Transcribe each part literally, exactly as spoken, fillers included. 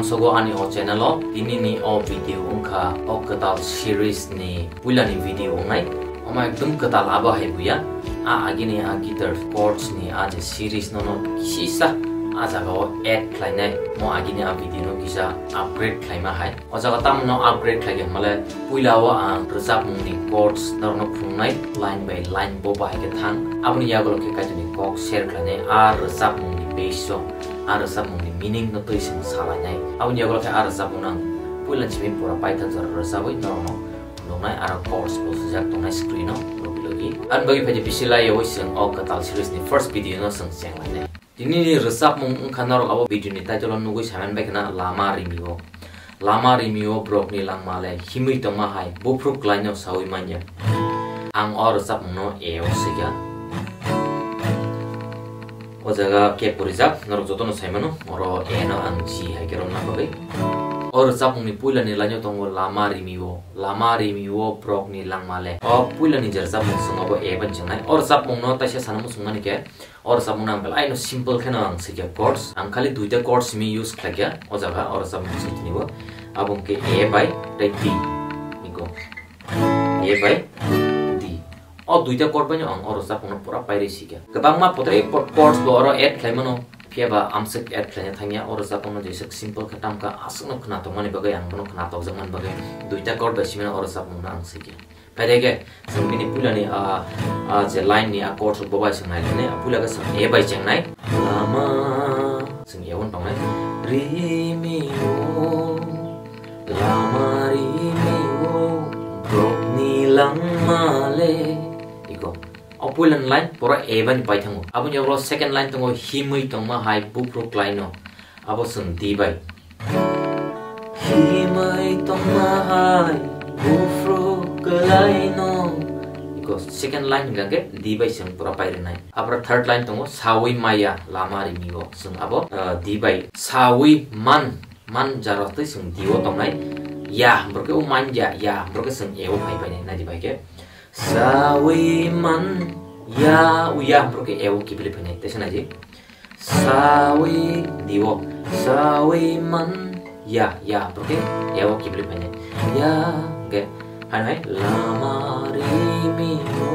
Sogo ani o channel o, tini ni o video wngkha o kwtal series ni puila ni video wngnai. Omo ekdum kwtal abo hai buya. A agini a guitar chords ni a je series no no kisisa a jaga o add khlainai. Mo agini a video no kisa upgrade khlaima hai. O jaga tamo no upgrade khlai khe hwnmale puila o ang rwchapmung ni chords norok no phunuknai line by line bo bahai khe thang. Aboni yagulo khe Kaitor ni kok share khlainai a rwchapmung ni base o. A rwchapmung ni meaning no twi chwng salainai. Aboni yagulo khe a rwchapmung no ang puila simi pura paithak jora rwchabwi norokno phunuknai aro chords bo swijak tongnai screen o logi logi. Ani bagwi phaidi bisi laiyawi chwng o kwtal series ni first video no chwng chenglainai. Tini ni rwchapmung wngkha norok abo video ni title o nugwi saimani bai khna Lama Rimio. Lama rimio borokni langma le himwi tongma hai buphru klaino saui manya. Ang o rwchapmungno A o swikha. O jaga khe purijak, norok jotono saimano, oro A no ang G hai khe romna bagwi. O rwchapmungni puilani line-o tongo lama rimio, lama rimio borokni langma le. O puilani je rwchapmung chwng obo A bai chengnai. O rwchapmungno taisa sana muchungmani khe, o rwchapmungno ang belai no simple kheno ang swikha chords. Ang khali duita chords simi use khlaikha o jaga o rwchapmung switinibo. Abo hwnkhe A bai tei D. Iko. A bai D. O duita chord baino ang o rwchapmungno pura pairwi swikha. Kwbangma potre chords bo oro add khlaimano. Phiyaba amswk add khlaina thangya o rwchapmungno jeswk simple khe tamkha aswkno khna tongmani bagwi ang bono khna tokjakmani bagwi duita chord bai simino o rwchapmungno ang swikha. Phaide khe, chwng bini puilani, ah, ah, je line ni a chords rok bo bai chwng nai lainai, a puila khe chwng A bai chengnai. Lama, chwng A o tongnai. Rimio, lama rimio, borokni langma le. Iko. O puilani line pura A bai pai thango. Aboni ulo second line tongo, himwi tongma hai buphru klaino. Abo chwng D bai. Himwi tongma hai buphru kwlaino. Iko second line hwnkha khe D bai chwng pura pai rwnai. Abra third line tongo, saui maya lama rimio. Chwng abo, uh, D bai saui man, man jaro tei chwng D o tongnai. Ya hwnkhe o man ya, ya hwnkhe chwng A o phai painai, naidi bai khe. Saui man ya, u ya hwnkhe A o kiphilwi phainai. Teisa naidi. Saui D o, saui man ya, ya, hwnkhe A o kiphilwi phainai. Ya, hwnkhe, hai hai, lama rimio.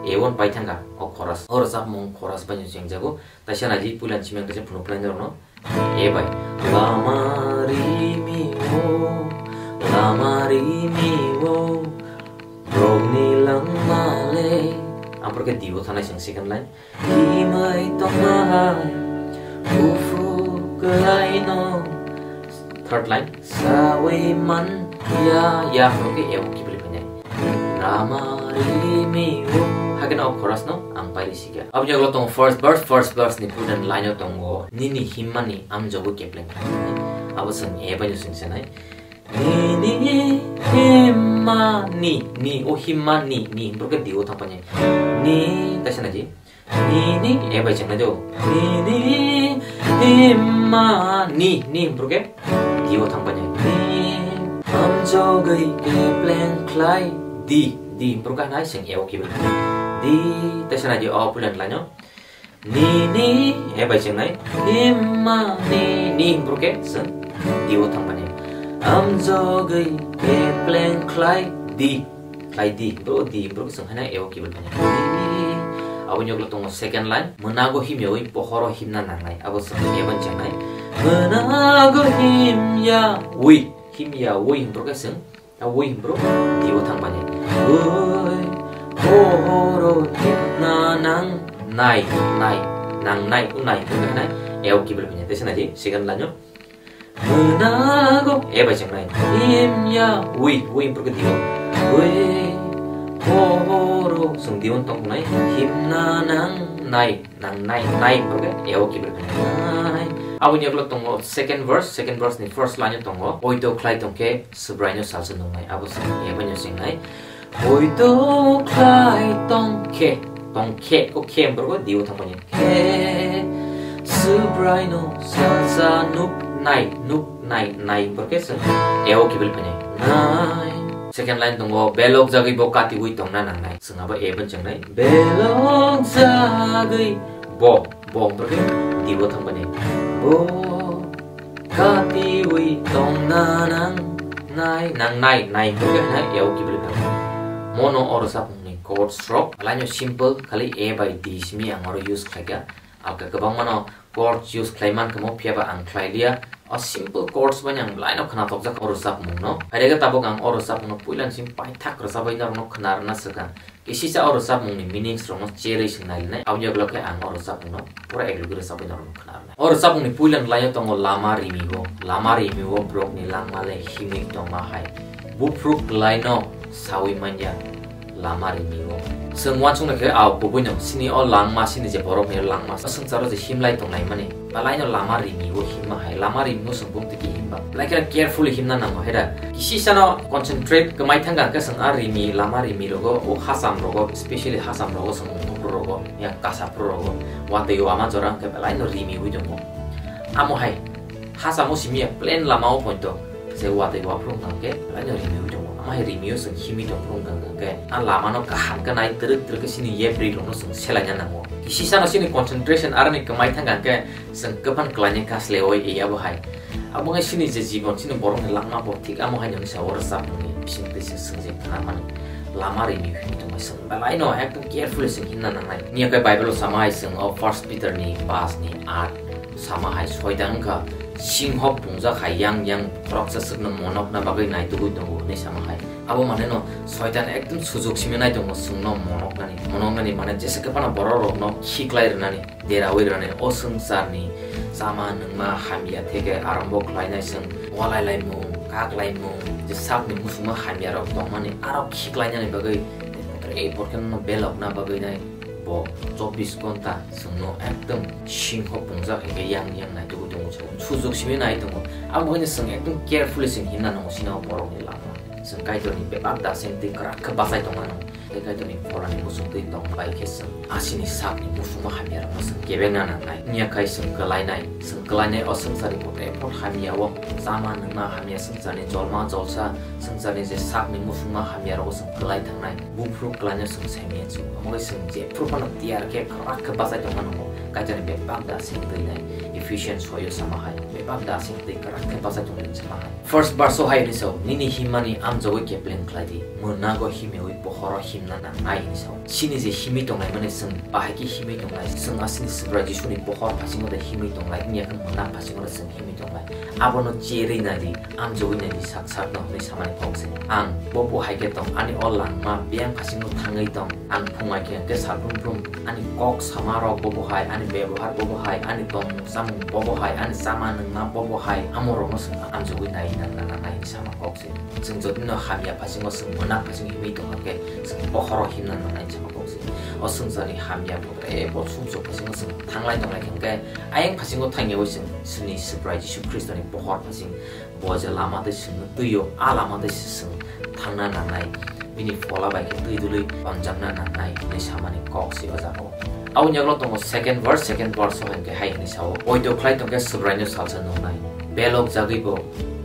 A o pai thangkha, o chorus. O rwchapmung chorus bai no chengjago. Taisa naidi, puila simi ang kaisa phunuk phlainai norokno. A bai. Lama rimio, lama rimio. Borokni langma le. Ang pore khe D o thanai chwng second line. Himwi tongma hai buphru kwlaino. Third line, saui man ya, ya hwnkhe A o kiphilwi phainai. Lama rimio. Hakhe no o chorus no ang pairwi sikha. Aboni ulo tongo first verse, first verse ni puilani line o tongo, nini himmani amjogwi kepleng khlainai. Abo chwng A bai no chwng sanai. Nini himmani, ni, o himmani, ni, hwnkhe D o thang painai. Ni, taisa naidi. Nini, A bai chengnai do. Nini himmani, ni, hwnkhe D o thang painai. Ni, amjogwi kepleng khlai, D, D, hwnkhe nai chwng A o kiphilwi phainai. D, taisa naidi o puilani line o. Nini, A bai chengnai. Himmani, ni, hwnkhe chwng D o thang painai. Amjogwi kepleng khlai D. Khlai D. Bro D, bro chwng haino A o kiphilwi phainai. Aboni ulo tongo second line. Mwnago himyawi pohoro himna nangnai. Abo chwng A bai chengnai. Mwnago himyawi. Himyawi, hwnkhe chwng A wi hwnkhe D o thang painai. Oi, pohoro himna nang nai, nai, nang nai, o nai hwnkhe nai, A o kiphilwi phainai. Teisa naidi, second line o. Mwnago, A bai chengnai. Himyawi, wi hwnkhe D o. Oi, pohoro, chwng D o tong nai. Himna nang nai. Nang nai, nai hwnkhe A o kiphilwi phainai. Aboni ulo tongo second verse, second verse ni first line o tongo. Poito khlai tongkhe Subraino salsa nungnai. Abo chwng A bai no chengnai. Poito khlai tongkhe, tongkhe, o khe hwnkhe D o thang painai. Khe Subraino salsa nuknai, nuk nai, nai hwnkhe chwng A o kiphilwi phainai. Nai. Second line tongo, belok jagwi bo katiwi tongna nangnai. Chwng abo A bai chengnai. Belok jagwi bo, bo hwnkhe D o thang painai. Bo Katiwi tongna nang nai, nang nai, nai hwnkhe nai, yao kibri kha. Mono o rwchapmungni chords rok, laino simple, khali A by D simi ang oro use khlaikha. Alka kwbangmano chords use khlai mankha mo, phiyaba ang khlai liya. O simple chords bai ang laino khwnathokjak o rwchapmungno. Phairega tabuk ang o rwchapmungno puilani simi paithak rwchapwi norokno khwna rwna swkang. Kisisa o rwchapmungni meanings rokno cherwi swng nai nai. Aboni ulo khe ang o rwchapmungno pura eglogwi rwchapwi norokno khwna rwnai. O rwchapmungni puilani laino tongo lama rimiwo. Lama rimiwo borokni langma le himwi tongma hai. Buphuru kwlaino sawi manya lama rimiwo. Chwng uansukna khe ao kubuino sini o langma, sini je borokni langma, o swngcharo je himlai tongnaimani. Balaino lama rimiwo himma hai, lama rimiwo chwng bumtwi khe himba. Belai kheno carefully himna nango heda. Kisisano concentrate kwmai thangkha hwnkhe chwng a rimi, lama rimi rogo, o hacham rogo, specially hacham rogo chwng wngthok rogo, ya kasa phuru rogo, watwi wama jora hwnkhe belaino rimiwi tongo. Amo hai, hachamo simi ya plain lama o poito, se watwi wa phuru hwnkhe belaino rimiwi tongo. Amo hai rimiwo chwng himwi tong phuru hwnkhe a lamano kaham khe nai twrwk twrwk khe sini yapri rokno chwng selaina nango. Kisisano sini concentration aroni kwmai thangkha hwnkhe chwng kwphang kwlaini kaslewoi iyabo hai. Abo wngkha sini je jibon, sini borokni langma bo thik amo hai nini sa o rwchapmungni bisingtwi se swngjak khna mani. Lama rimi hwnwi tongma chwng belaino ekdom carefully chwng himna nangnai. Wngya khe Bible o sama hai chwng o First Peter ni paanch ni aat sama hai, Soitan wngkha singho pungjak hai yang yang khoroksa swkno monokna bagwi naitugwi tongo hwnwi sama hai. Abo maneno Soitan ekdom sujuk simi nai tongo chwngno monoknani. Monoknani mane jesa kwphano borok rokno khiklai rwnani. Derawi rwnani o swngcharni chama nwngma hamya theke arambo khlainai chwng walai laimung, kak laimung, je sakni musukma hamya rok tongmani aro khiklainani bagwi tei porkhe no belokna bagwi nai bo chobbish ghonta chwngno ekdom singho pungjak hai khe yang yang naitugwi tongo chwng. Sujuk simi nai tongo. Abo haino chwng ekdom carefully chwng himna nango sini o borokni lama. Chwng Kaitorni bebak da chwng twi kwrak khe bachai tongma nango. Tei Kaitorni pholani muchungtwi tong bai khe chwng asini sakni musukma hamyarokno chwng kebengna nangnai. Wngya khai chwng kwlainai, chwng kwlainai o swngcharni kotor ephor hamya o chama nwngma hamya, swngcharni jolma jolsa, swngcharni je sakni musukma hamyarogo chwng kwlai thangnai. Buphuru kwlaino chwng saimanya chwng. Omo khe chwng jephru phano tiyar khe kwrak khe bachai tongma nango. Kaitorni bebak da chwng twinai. Ephesians soi o sama hai. Bebak da chwng twi kwrak khe bachai tongmani sama hai. First verse o hai hwnwi sao, "Nini himmani amjogwi kepleng khlai di, mwnago himyaui pohoro himna nangnai," hwnwi sao. Chini je himwi tongnaimani chwng bahai khe himwi tongnai, chwng asini Subrai Jisuni pohor phasingo de himwi tongnai, wngya khe mwnak phasingo de chwng himwi tongnai. Abono cherwi nai di, amjogwi nai di sak sakno hwnwi samani kok se. Ang bo bo hai khe tong, ani o langma biyang phasingo thangwi tong. Ang phungai khe hwnkhe salbrum brum ani kok sama rok bobo hai, ani bebohar bobo hai, ani tongmung chamung bobo hai, ani chama nwngma bobo hai, amo rokno chwng amjogwi nai nang nang nai sama kok se. Chwng jotino hamya phasingo chwng mwnak phasingo himwi tongkha khe chwng bokhoro himna nangnai sama kok se. O swngcharni hamya putra ebo sumsok phasingo chwng thanglai tonglai khe hwnkhe ayang phasingo thangyaui chwng chwngni Subrai Jisu Khristoni bokhor phasing. Bo je lama tei chwngno twi-o, a lama tei se chwng thangna nangnai, bini phola bai khe twi dului tonjakna nangnai hwnwi samani kok se o jaga o. Aboni yagulo tongo second verse, second verse o hai khe hai hwnwi sao, "Poito khlai tong khe Subraino salsa nuknai, belok jagwi bo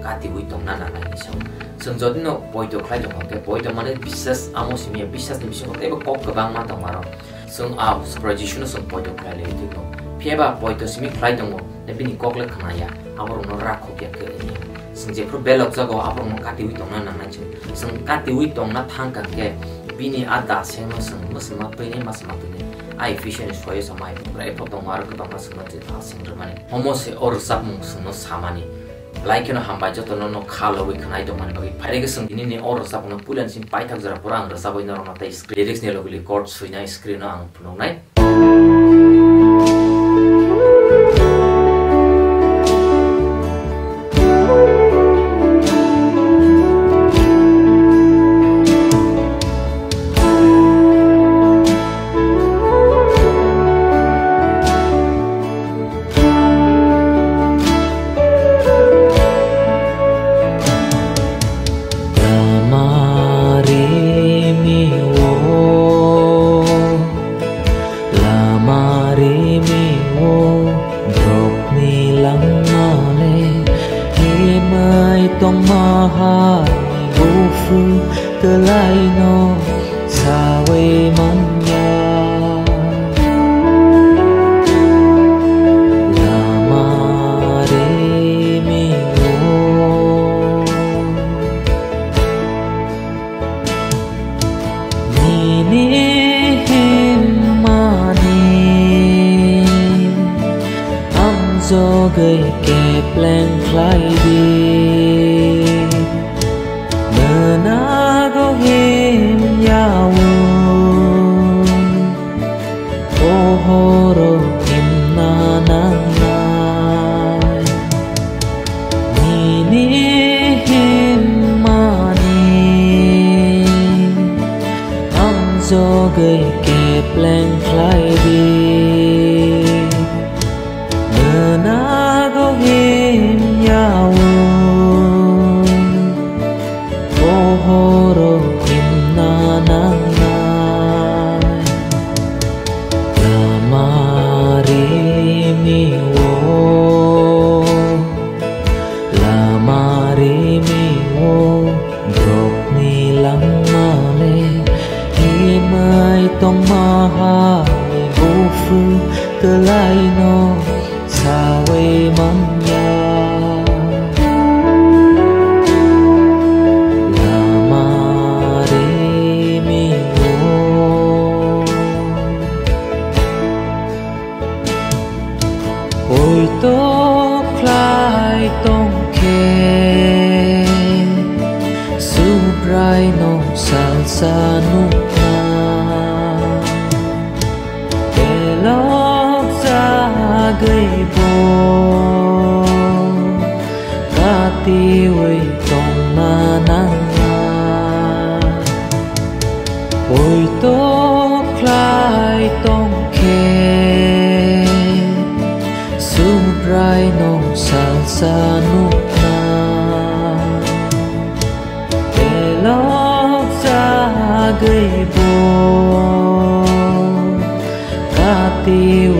katiui tongna nangnai," hwnwi sao. Chwng jotino poito khlai tong khe, poito mane biswas, amo simi ya biswasni bisingo teibo kok kwbangma tong aro. Chwng a Subrai Jisuno chwng poito khlai lai tongwi. Phiya ba poito simi khlai tongo, tei bini kok le khna ya, aborokno rakhok ya khe wngya. Chwng jephru belok jago, aborokno katiui tongna nangnai chwng. Chwng katiui tongna thang kha khe, bini a da sengno chwng mwswma twinai, mwswma twinai. A Ephesians soi o samai, bwrwi pho tongo, aro kwbangma chwngno je da seng rwmani. Omo se o rwchapmung chwngno samani. Belai kheno hambai jotono no kha logwi khwnai tongmani bagwi. Phairege chwng nini o rwchapmungno puilani simi paithak jora pura ang rwchapwi norokno tei screen, lyrics ni logi logi chord swinai screen o ang phunuknai. Lama rimi o, lama rimi o, borokni langma le himwi tongma hai buphuru kwlaino sawi manya. Lama rimi Tongma hai buphuru kwlaino sawi manya. Lama rimio. Poito khlai tongkhe, Subraino salsa nukna. Belok jagwibo, katiwi tongna nangna. Poito khlai tongkhe, Subraino salsa nukna. Belok jagwibo, katiwi